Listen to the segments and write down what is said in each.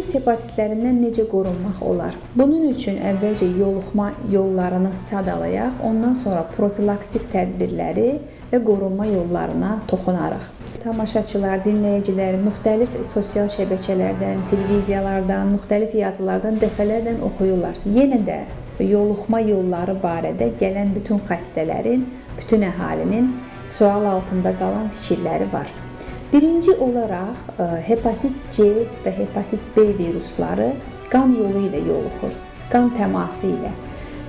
Virus hepatitlərindən necə qorunmaq olar? Bunun üçün əvvəlcə yoluxma yollarını sadalayaq, ondan sonra profilaktik tədbirləri və qorunma yollarına toxunarıq. Tamaşaçılar, dinləyicilər müxtəlif sosial şəbəkələrdən, televiziyalardan, müxtəlif yazılardan dəfələrlə oxuyurlar. Yenə də yoluxma yolları barədə gələn bütün xəstələrin, bütün əhalinin sual altında qalan fikirləri var. Birinci olaraq hepatit C və hepatit B virusları qan yolu ilə yoluxur, qan təması ilə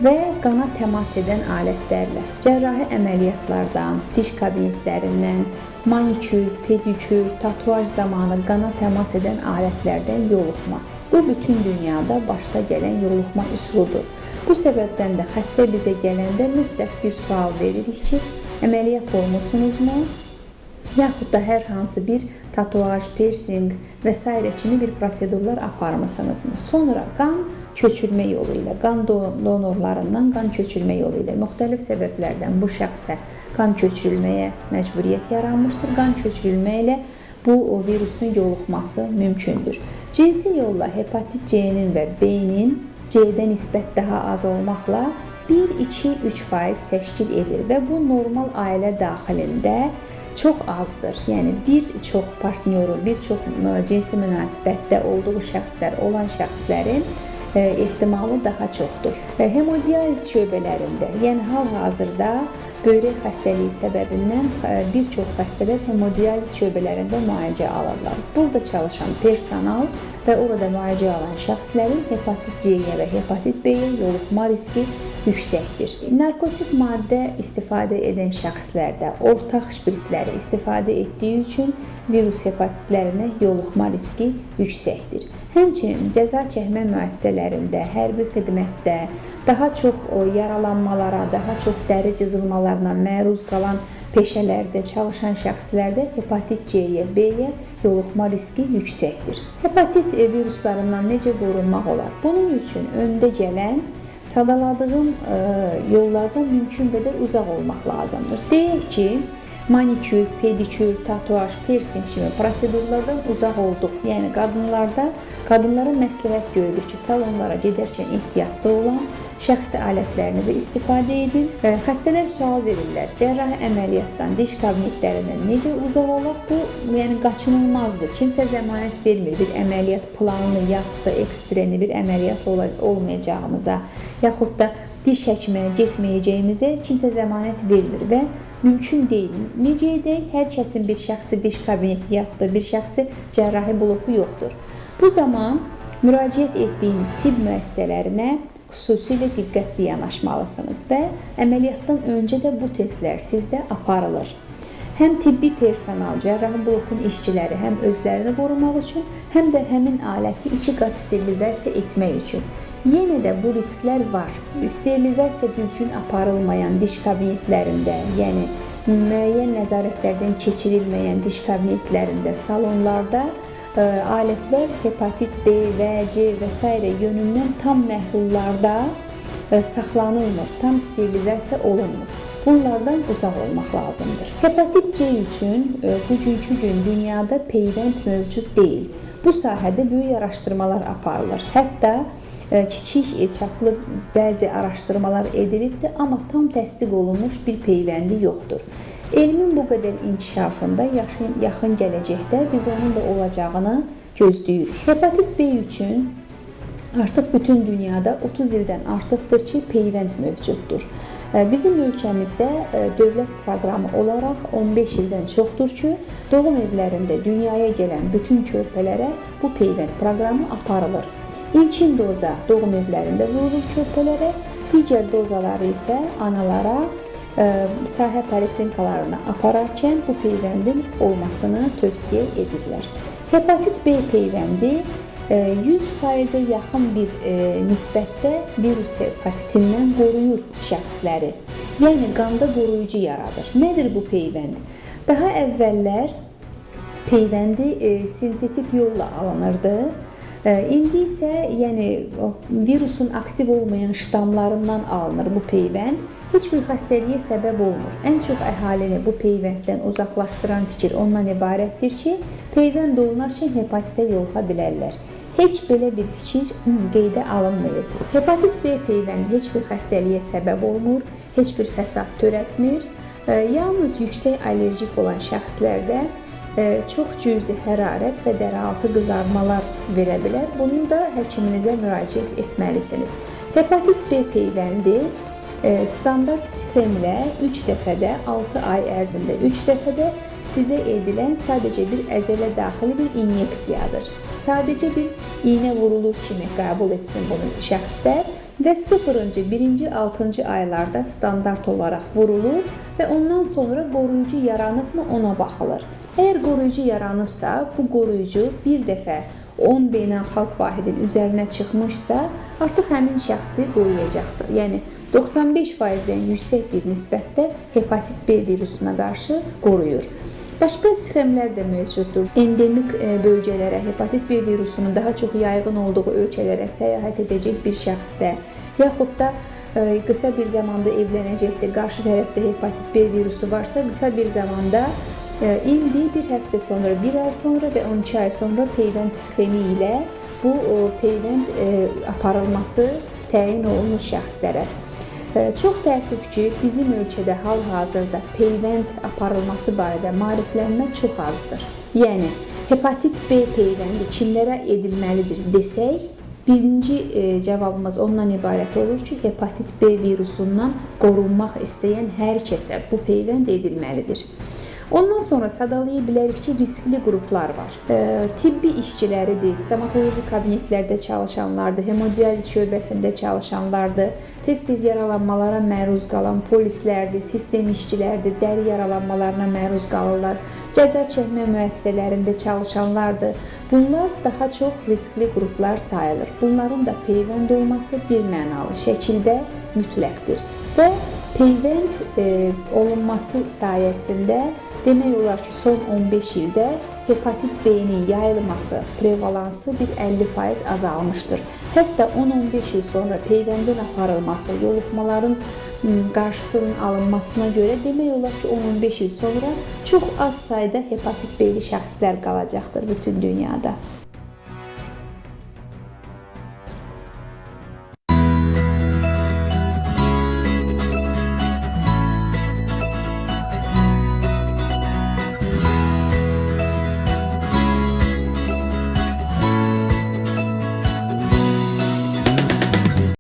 və qana təmas edən alətlərlə, cərrahi əməliyyatlardan, diş kabinetlərindən, manikür, pedikür, tatuaj zamanı qana təmas edən alətlərdən yoluxma. Bu, bütün dünyada başda gələn yoluxma üsuludur. Bu səbəbdən də xəstə bizə gələndə mütləq bir sual veririk ki, əməliyyat olmusunuzmu? Yaxud da hər hansı bir tatuaj, piercing və s. kimi bir prosedurlar aparmısınızmı? Sonra qan köçürmə yolu ilə, qan donorlarından qan köçürmə yolu ilə müxtəlif səbəblərdən bu şəxsə qan köçürülməyə məcburiyyət yaranmışdır. Qan köçürülmə ilə bu virusun yoluxması mümkündür. Cinsi yolla hepatit C-nin və B-nin C-də nisbət daha az olmaqla 1-2-3% təşkil edir və bu normal ailə daxilində çox azdır. Yəni bir çox partnyoru, bir çox cinsi münasibətdə olduğu şəxslər olan şəxslərin ehtimalı daha çoxdur. Hemodializ şöbələrində, yəni hal-hazırda böyrək xəstəliyi səbəbindən bir çox xəstələr hemodializ şöbələrində müalicə alırlar. Burada çalışan personal və orada müalicə alan şəxslərin hepatit C-yə və hepatit B-yə yoluxma riski yüksəkdir. Narkotik maddə istifadə edən şəxslərdə ortaq şprisləri istifadə etdiyi üçün virus hepatitlərinə yoluxma riski yüksəkdir. Həmçinin cəza çəkmə müəssisələrində, hərbi xidmətdə daha çox yaralanmalara, daha çox dəri cızılmalarına məruz qalan peşələrdə çalışan şəxslərdə hepatit C-yə, B-yə yoluxma riski yüksəkdir. Hepatit viruslarından necə qorunmaq olar? Bunun üçün öndə gələn sadaladığım yollardan mümkün qədər uzaq olmaq lazımdır. Deyək ki, manikür, pedikür, tatuaj, piercing kimi prosedurlardan uzaq olduq. Yəni qadınlara məsləhət görülür ki, salonlara gedərkən ehtiyatlı olan, şəxsi alətlərinizi istifadə edin. Xəstələr sual verirlər, cərrahi əməliyyatdan, diş kabinetlərindən necə uzaq olaq? Bu, yəni qaçınılmazdır. Kimsə zəmanət vermir bir əməliyyat planlı, yaxud da ekstreni bir əməliyyat olmayacağımıza, yaxud da diş həkiminə getməyəcəyimizə kimsə zəmanət vermir və mümkün deyil. Necə edək? Hər kəsin bir şəxsi diş kabineti yaxud da bir şəxsi cərrahi bloku yoxdur. Bu zaman müraciət etdiyiniz tibb müəssisələrinə xüsusilə diqqətli yanaşmalısınız və əməliyyatdan öncə də bu testlər sizdə aparılır. Həm tibbi personal, cərrahi blokun işçiləri həm özlərini qorumaq üçün, həm də həmin aləti 2 qat sterilizasiya etmək üçün. Yenə də bu risklər var. Sterilizasiya düzgün aparılmayan diş kabinetlərində, yəni müəyyən nəzarətlərdən keçirilməyən diş kabinetlərində, salonlarda alətlər hepatit B, V, C və s. yönündən tam məhlullarda saxlanılmır, tam sterilizasiya olunmur. Bunlardan uzaq olmaq lazımdır. Hepatit C üçün bugünkü gün dünyada peyvənd mövcud deyil. Bu sahədə böyük araşdırmalar aparılır. Hətta kiçik çaplı bəzi araşdırmalar edilibdir, amma tam təsdiq olunmuş bir peyvəndi yoxdur. Elmin bu qədər inkişafında yaxın gələcəkdə biz onun da olacağını gözləyirik. Hepatit B üçün artıq bütün dünyada 30 ildən artıqdır ki, peyvənd mövcuddur. Bizim ölkəmizdə dövlət proqramı olaraq 15 ildən çoxdur ki, doğum evlərində dünyaya gələn bütün körpələrə bu peyvənd proqramı aparılır. İlkin doza doğum evlərində vurulur körpələrə, digər dozaları isə analara sahə poliklinikalarına apararkən bu peyvəndin olmasını tövsiyə edirlər. Hepatit B peyvəndi 100%-ə yaxın bir nisbətdə virus hepatitindən qoruyur şəxsləri. Yəni qanda qoruyucu yaradır. Nədir bu peyvənd? Daha əvvəllər peyvəndi sintetik yolla alınırdı. İndi isə yəni virusun aktiv olmayan ştamlarından alınır bu peyvənd. Heç bir xəstəliyə səbəb olmur. Ən çox əhalini bu peyvənddən uzaqlaşdıran fikir ondan ibarətdir ki, peyvənd olunarkən hepatitə yoluxa bilərlər. Heç belə bir fikir qeydə alınmayıb. Hepatit B peyvəndi heç bir xəstəliyə səbəb olmur, heç bir fəsad törətmir. Yalnız yüksək allergik olan şəxslərdə çox cüzi hərarət və dərialtı qızarmalar verə bilər. Bunun da həkiminizə müraciət etməlisiniz. Hepatit B peyvəndi standart sxemlə 3 dəfədə, 6 ay ərzində 3 dəfədə sizə edilən sadəcə bir əzələ daxili bir inyeksiyadır. Sadəcə bir iynə vurulur kimi qəbul etsin bunu şəxslər və 0-cı, 1-ci, 6-cı aylarda standart olaraq vurulur və ondan sonra qoruyucu yaranıbmı ona baxılır. Əgər qoruyucu yaranıbsa, bu qoruyucu bir dəfə 10 beynəlxalq vahidin üzərinə çıxmışsa, artıq həmin şəxsi qoruyacaqdır. Yəni 95%-dən yüksək bir nisbətdə hepatit B virusuna qarşı qoruyur. Başqa sxemlər də mövcuddur. Endemik bölgələrə, hepatit B virusunun daha çox yayğın olduğu ölkələrə səyahət edəcək bir şəxsdə, yaxud da qısa bir zamanda evlənəcəkdir, qarşı tərəfdə hepatit B virusu varsa, qısa bir zamanda indi bir həftə sonra, bir ay sonra və 12 ay sonra peyvənd sxemi ilə bu peyvənd aparılması təyin olunmuş şəxslərə. Çox təəssüf ki, bizim ölkədə hal-hazırda peyvənd aparılması barədə maariflənmə çox azdır. Yəni, hepatit B peyvəndi kimlərə edilməlidir desək, birinci cavabımız ondan ibarət olur ki, hepatit B virusundan qorunmaq istəyən hər kəsə bu peyvənd edilməlidir. Ondan sonra sadalaya bilərik ki, riskli qruplar var. Tibbi işçiləridir, stomatoloji kabinetlərdə çalışanlardır, hemodializ şöbəsində çalışanlardır, tez-tez yaralanmalara məruz qalan polislərdir, sistem işçilərdir, dəri yaralanmalarına məruz qalırlar, cəza çəkmə müəssisələrində çalışanlardır. Bunlar daha çox riskli qruplar sayılır. Bunların da peyvənd olması bir mənalı şəkildə mütləqdir və peyvənd olunması sayəsində demək olar ki, son 15 ildə hepatit B-nin yayılması, prevalansı bir 50% azalmışdır. Hətta 10-15 il sonra peyvəndin aparılması, yoluxmaların qarşısının alınmasına görə demək olar ki, 10-15 il sonra çox az sayda hepatit B-li şəxslər qalacaqdır bütün dünyada.